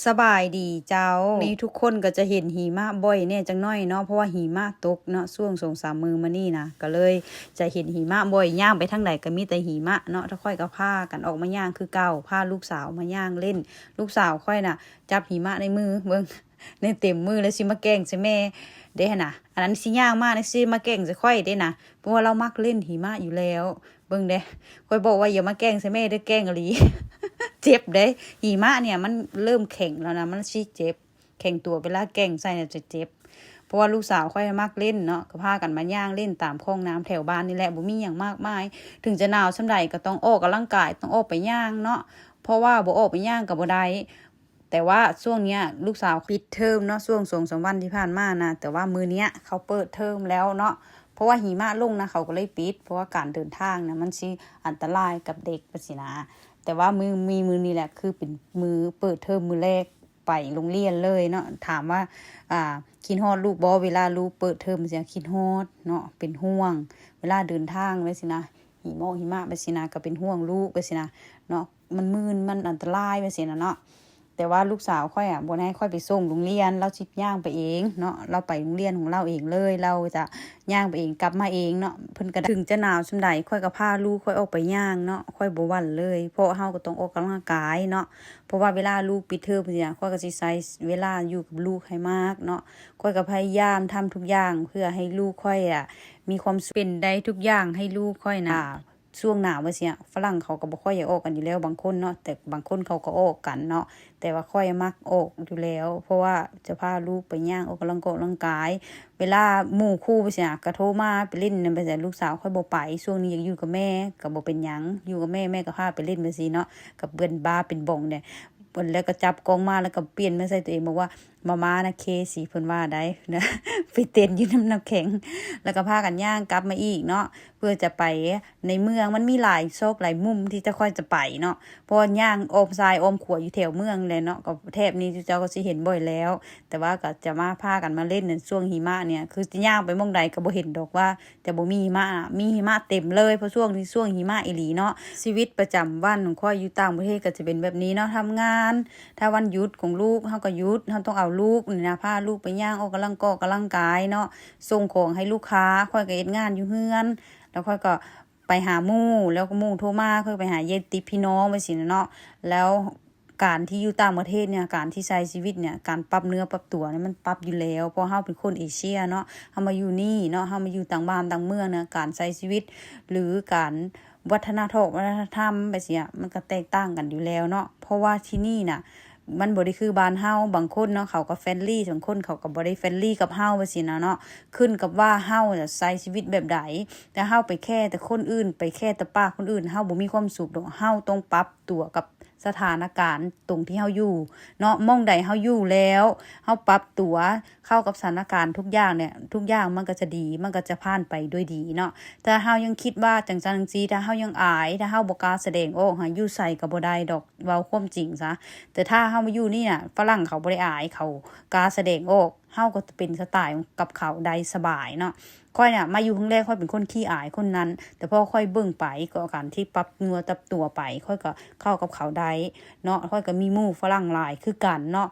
ສະບາຍດີເຈົ້າ. ນີ້ທຸກຄົນກໍຈະເຫັນຫິມະບ່ອຍແດ່ຈັກໜ້ອຍເນາະ ເພາະວ່າຫິມະຕົກເນາະ ຊ່ວງສອງສາມມື້ມານີ້ນະ ກໍເລີຍຈະເຫັນຫິມະບ່ອຍ ຍ່າງໄປທາງໃດກໍມີແຕ່ຫິມະເນາະ. ທາງຂ້ອຍກໍພາກັນອອກມາຍ່າງຄືເກົ່າ ພາລູກສາວມາຍ່າງຫຼິ້ນ. ລູກສາວຂ້ອຍນະ ຈັບຫິມະໃນມືເບິ່ງ ໃນເຕັມມື ແລ້ວຊິມາແກ່ງໃສ່ແມ່ເດ້ຫັ້ນນະ. ອັນນັ້ນຊິຍ່າງມາ ແລ້ວຊິມາແກ່ງໃສ່ຂ້ອຍເດ້ນະ ເພາະວ່າລາວມັກຫຼິ້ນຫິມະຢູ່ແລ້ວ. ເບິ່ງເດ້ ຂ້ອຍບອກວ່າຢ່າມາແກ່ງໃສ່ແມ່ເດີ້ ແກ່ງອີ່ຫຼີ ເຈັບເດ້. ຫິມະເນ່ຍມັນເລີ່ມແຂງແລ້ວນະ ມັນຊິເຈັບ ແຂງຕົວ ເວລາແກ່ງໃສ່ນະຈະເຈັບ. ເພາະວ່າລູກສາວຂ້ອຍມັກຫຼິ້ນເນາະ ກໍພາກັນມາຍ່າງຫຼິ້ນຕາມຂອງນ້ຳແຖວບ້ານນີ້ແຫຼະ ບໍ່ມີຫຍັງມາກມາຍ. ເຖິງຈະໜາວສ່ຳໃດກໍຕ້ອງອອກກຳລັງກາຍ ຕ້ອງອອກໄປຍ່າງເນາະ ເພາະວ່າບໍ່ອອກໄປຍ່າງກໍບໍ່ໄດ້. ແຕ່ວ່າຊ່ວງເນີ້ຍລູກສາວປິດເທີມເນາະ ຊ່ວງສອງສາມວັນທີ່ຜ່ານມານະ ແຕ່ວ່າມື້ເນີ້ຍເຂົາເປີດເທີມແລ້ວເນາະ ເພາະວ່າຫິມະລົງນະ ເຂົາກໍເລີຍປິດ ເພາະວ່າການເດີນທາງນະ ມັນຊິອັນຕະລາຍກັບເດັກວ່າຊີ້ນະ. ແຕ່ວ່າມື້ ມີມື້ນີ້ແຫຼະ ຄືເປັນມື້ເປີດເທີມມື້ແລກໄປໂຮງຮຽນເລີຍເນາະ. ຖາມວ່າ ອ່າ ຄິດຮອດລູກບໍ່? ເວລາລູກເປີດເທີມຊີ້ນະ ຄິດຮອດເນາະ ເປັນຫ່ວງ ເວລາເດີນທາງວ່າຊີ້ນະ ຫິມະ ຫິມະວ່າຊີ້ນະ ກໍເປັນຫ່ວງລູກວ່າຊີ້ນະເນາະ ມັນມື່ນ ມັນອັນຕະລາຍວ່າຊີ້ນະເນາະ. ແຕ່ວ່າລູກສາວຂ້ອຍອະ ບໍ່ໃຫ້ຂ້ອຍໄປສົ່ງໂຮງຮຽນ ລາວຊິຍ່າງໄປເອງເນາະ ລາວໄປໂຮງຮຽນຂອງລາວເອງເລີຍ ລາວຈະຍ່າງໄປເອງ ກັບມາເອງເນາະ. ເພິ່ນກໍ ເຖິງຈະໜາວສ່ຳໃດ ຂ້ອຍກໍພາລູກຂ້ອຍອອກໄປຍ່າງເນາະ ຂ້ອຍບໍ່ຫວັ່ນເລີຍ ເພາະເຮົາກໍຕ້ອງອອກກຳລັງກາຍເນາະ. ເພາະວ່າເວລາລູກປິດເທີມຊີ້ນະ ຂ້ອຍກໍຊິໃຊ້ເວລາຢູ່ກັບລູກໃຫ້ມາກເນາະ. ຂ້ອຍກໍພະຍາຍາມທຳທຸກຢ່າງເພື່ອໃຫ້ລູກຂ້ອຍອະ ມີຄວາມສຸກ ເປັນໄດ້ທຸກຢ່າງໃຫ້ລູກຂ້ອຍນະ. ຊ່ວງໜາວວ່າຊີ້ນະ ຝຣັ່ງເຂົາກໍບໍ່ຄ່ອຍຢາກອອກກັນຢູ່ແລ້ວ ບາງຄົນເນາະ ແຕ່ບາງຄົນເຂົາກໍອອກກັນເນາະ ແຕ່ວ່າຂ້ອຍມັກອອກຢູ່ແລ້ວ ເພາະວ່າຈະພາລູກໄປຍ່າງອອກກຳລັງກາຍ ເວລາໝູ່ຄູ່ວ່າຊີ້ນະ ກໍໂທມາໄປຫຼິ້ນນຳ ແບບຊີ້ ລູກສາວຂ້ອຍບໍ່ໄປ ຊ່ວງນີ້ຢາກຢູ່ກັບແມ່ ກໍບໍ່ເປັນຫຍັງ ຢູ່ກັບແມ່ ແມ່ກໍພາໄປຫຼິ້ນວ່າຊີ້ເນາະ ກັບເພື່ອນບ້າເປັນບ່ອງແດ່. ແລ້ວກໍຈັບກ້ອງມາ ແລ້ວກໍປ່ຽນມາໃສ່ຕົວເອງ ບອກວ່າ ມາມ່ານະເຄສີ ເພິ່ນວ່າໄດ໋ນະ ໄປເຕັ້ນຢູ່ນຳນ້ຳແຂງ ແລ້ວກໍພາກັນຍ່າງກັບມາອີກເນາະ ເພື່ອຈະໄປໃນເມືອງ. ມັນມີຫຼາຍຊອກຫຼາຍມຸມທີ່ຈະ ຂ້ອຍຈະໄປເນາະ ເພາະວ່າຍ່າງອ້ອມຊ້າຍອ້ອມຂວາຢູ່ແຖວເມືອງແຫຼະເນາະ ກໍແຖບນີ້ເຈົ້າກໍຊິເຫັນບ່ອຍແລ້ວ. ແຕ່ວ່າກໍຈະມາພາກັນມາຫຼິ້ນໃນຊ່ວງຫິມະເນ່ຍ ຄືຈະຍ່າງໄປໝ່ອງໃດກໍບໍ່ເຫັນດອກວ່າ ແຕ່ບໍ່ມີຫິມະ ມີຫິມະເຕັມເລີຍ ເພາະຊ່ວງນີ້ຊ່ວງຫິມະອີ່ຫຼີເນາະ. ຊີວິດປະຈຳວັນຂອງຂ້ອຍຢູ່ຕ່າງປະເທດກໍຈະເປັນແບບນີ້ເນາະ ທຳງານ ຖ້າວັນຢຸດຂອງລູກເຮົາກໍຢຸດ ເຮົາຕ້ອງເອົາລູກນີ້ນະ ພາລູກໄປຍ່າງອອກກຳລັງກອກກຳລັງກາຍເນາະ ສົ່ງຂອງໃຫ້ລູກຄ້າ ຂ້ອຍກໍເຮັດງານຢູ່ເຮືອນ ແລ້ວຂ້ອຍກໍໄປຫາໝູ່ ແລ້ວກໍໝູ່ໂທມາ ຂ້ອຍໄປຫາຍາດຕິພີ່ນ້ອງໄປຊີ້ນະເນາະ. ແລ້ວ ການທີ່ຢູ່ຕ່າງປະເທດເນ່ຍ ການທີ່ໃຊ້ຊີວິດເນ່ຍ ການປັບເນື້ອປັບຕົວເນ່ຍ ມັນປັບຢູ່ແລ້ວ ເພາະເຮົາເປັນຄົນເອເຊຍເນາະ ເຮົາມາຢູ່ນີ້ເນາະ ເຮົາມາຢູ່ຕ່າງບ້ານຕ່າງເມືອງເນ່ຍ ການໃຊ້ຊີວິດ ຫຼື ການວັດທະນະທອກ ວັດທະນະທຳແບບຊີ້ ມັນກໍແຕກຕ່າງກັນຢູ່ແລ້ວເນາະ. ເພາະວ່າທີ່ນີ້ນະ ມັນບໍ່ໄດ້ຄືບ້ານເຮົາ ບາງຄົນເນາະ ເຂົາກໍເຟຣນລີ ບາງຄົນເຂົາກໍບໍ່ໄດ້ເຟຣນລີກັບເຮົາແບບຊີ້ນະເນາະ ຂຶ້ນກັບວ່າເຮົາຈະໃຊ້ຊີວິດແບບໃດ. ແຕ່ເຮົາໄປແຄແຕ່ຄົນອື່ນ ໄປແຄແຕ່ປາກຄົນອື່ນ ເຮົາບໍ່ມີຄວາມສຸກດອກ ເຮົາຕ້ອງປັບ ຕົວກັບສະຖານະການຕົງທີ່ເຮົາຢູ່ເນາະ ໝ່ອງໃດເຮົາຢູ່ແລ້ວ ເຮົາປັບຕົວເຂົ້າກັບສະຖານະການທຸກຢ່າງເນ່ຍ ທຸກຢ່າງມັນກໍຈະດີ ມັນກໍຈະຜ່ານໄປດ້ວຍດີເນາະ. ຖ້າເຮົາຍັງຄິດວ່າຈັ່ງຊັ້ນຈັ່ງຊີ້ ຖ້າເຮົາຍັງອາຍ ຖ້າເຮົາບໍ່ກ້າສະແດງອອກ ຫາຢູ່ໃສກໍບໍ່ໄດ້ດອກ ເວົ້າຄວາມຈິງຊະ. ແຕ່ຖ້າເຮົາມາຢູ່ນີ້ນະ ຝຣັ່ງເຂົາບໍ່ໄດ້ອາຍ ເຂົາກ້າສະແດງອອກ ເຮົາກໍຈະເປັນສະຕາຍກັບເຂົາໄດ້ສະບາຍເນາະ. ຂ້ອຍນະມາຢູ່ຄັ້ງແລກ ຂ້ອຍເປັນຄົນຂີ້ອາຍຄົນນັ້ນ ແຕ່ພໍຂ້ອຍເບິ່ງໄປ ກໍການທີ່ປັບເນື້ອປັບຕົວໄປ ຂ້ອຍກໍເຂົ້າກັບເຂົາໄດ້ເນາະ. ຂ້ອຍກໍມີໝູ່ຝຣັ່ງຫຼາຍຄືກັນເນາະ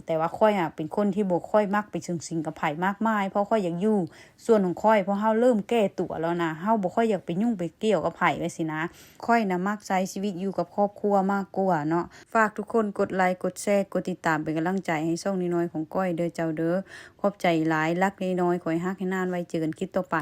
ແຕ່ວ່າຂ້ອຍອະເປັນຄົນທີ່ບໍ່ຄ່ອຍມັກໄປສຸງສິງກັບໃຜມາກມາຍ ເພາະຂ້ອຍຢາກຢູ່ສ່ວນຂອງຂ້ອຍ ເພາະເຮົາເລີ່ມແກ່ຕົວແລ້ວນະ ເຮົາບໍ່ຄ່ອຍຢາກໄປຫຍຸ້ງໄປກ່ຽວກັບໃຜໄປຊີ້ນະ. ຂ້ອຍນະມັກໃຊ້ຊີວິດຢູ່ກັບຄອບຄົວມາກກວ່າເນາະ. ຝາກທຸກຄົນກົດໄລ ກົດແຊ ກົດຕິດຕາມເປັນກຳລັງໃຈໃຫ້ຊ່ອງນ້ອຍໆຂອງກ້ອຍເດີເຈົ້າເດີ. ຂອບໃຈຫຼາຍ ລັກນ້ອຍໆ ຂໍໃຫ້ຮັກໃຫ້ນານໄວ້ ເຈີກັນຄລິບຕໍ່ໄປ.